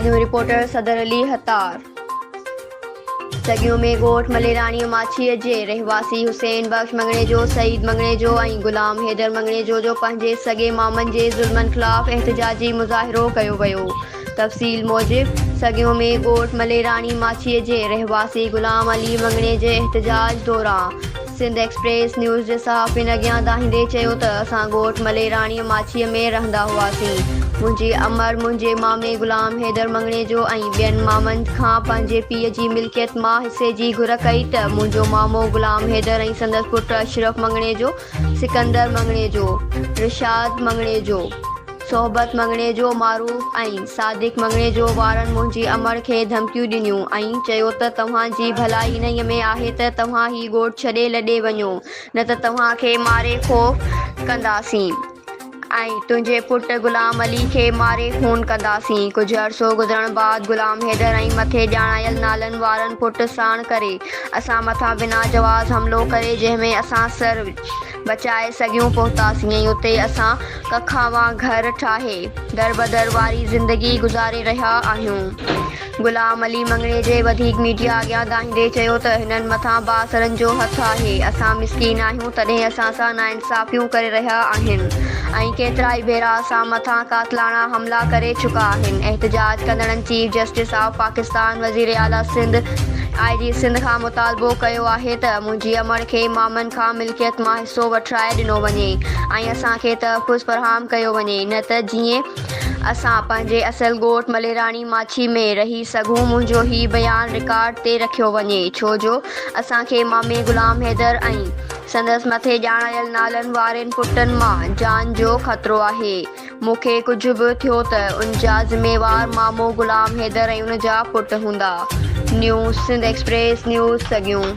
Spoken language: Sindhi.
سڳيون، رپورٽر صدر علي حطار، سڳيون ۾ ڳوٺ مليراڻي ماڇيء جي رهواسي حسين بخش مڱڻيجو، سعيد مڱڻيجو ۽ غلام حيدر مڱڻيجو جو پنهنجي سڳي مامن جي ظلمن خلاف احتجاجي مظاهرو ڪيو ويو. تفصيل موجب سڳيون ۾ ڳوٺ مليراڻي ماڇيء جي رهواسي غلام علي مڱڻيجي احتجاج دوران سنڌ ايڪسپريس نيوز جي صحافين اڳيان دانهيندي چيو ته اسان ڳوٺ مليراڻيء ماڇيء ۾ رهندا هئاسين. منهنجي امڙ منهنجي مامي غلام حيدر مڱڻيجو ۽ ٻين مامن کان پنهنجي پيء جي ملڪيت مان حصي جي گهر ڪئي ته منهنجو مامو غلام حيدر ۽ سندس پٽ اشرف مڱڻيجو، سڪندر مڱڻيجو، رشاد مڱڻيجو. صحبت مڱڻيجو معروف ۽ صادق مڱڻيجو وارن منهنجي امڙ کي ڌمڪيون ڏنيون ۽ چيو ته توهان جي ڀلائي انهيء ۾ آهي ته توهان هي ڳوٺ ڇڏي لڏي وڃو نه ته توهان کي ماري خوف ڪنداسين ۽ تنهنجي پٽ غلام علي کي ماري خون ڪنداسين. ڪجهه عرصو گذرڻ بعد غلام حيدر ۽ مٿي ڄاڻايل نالن وارن پٽ ساڻ ڪري اسان مٿان بنا جواز حملو ڪري جنهن ۾ اسان سر بچائي سگهيون پهتاسين ۽ اتي اسان ڪکاوان گهر ٺاهي دربدر واري زندگي گذاري رهيا آهيون. غلام علي مڱڻيجي وڌيڪ ميڊيا اڳيان دانهيندي چيو ته هنن مٿان بااثرن جو هٿ آهي، اسان مسڪين آهيون تڏهن اسان سان ناانصافيون ڪري رهيا آهن ۽ ڪيترائي ڀيرا اسان مٿان قاتلاڻا حملا ڪري چڪا آهن. احتجاج ڪندڙن چيف جسٽس آف پاڪستان، وزيراعليٰ سنڌ، آء جي سنڌ کان مطالبو ڪيو آهي ته منهنجي امڙ کي مامن کان ملڪيت مان حصو وٺرائي ڏنو وڃي ۽ اسان کي تحفظ فراهم ڪيو وڃي نه ته جيئن اسان پنهنجي اصل ڳوٺ مليراڻي ماڇي ۾ رهي سگهون منهنجو هي بيان رڪارڊ تي رکيو وڃي ڇو جو اسان کي مامي غلام حيدر ۽ سندس مٿي ڄاڻايل نالن وارين پٽن مان جان جو خطرو آهي. مون کي ڪجهه به ٿيو ته ان جا ذميوار مامو غلام حيدر ۽ ان جا پٽ هوندا. نيو سنڌ ايڪسپريس نيوز سڳيون.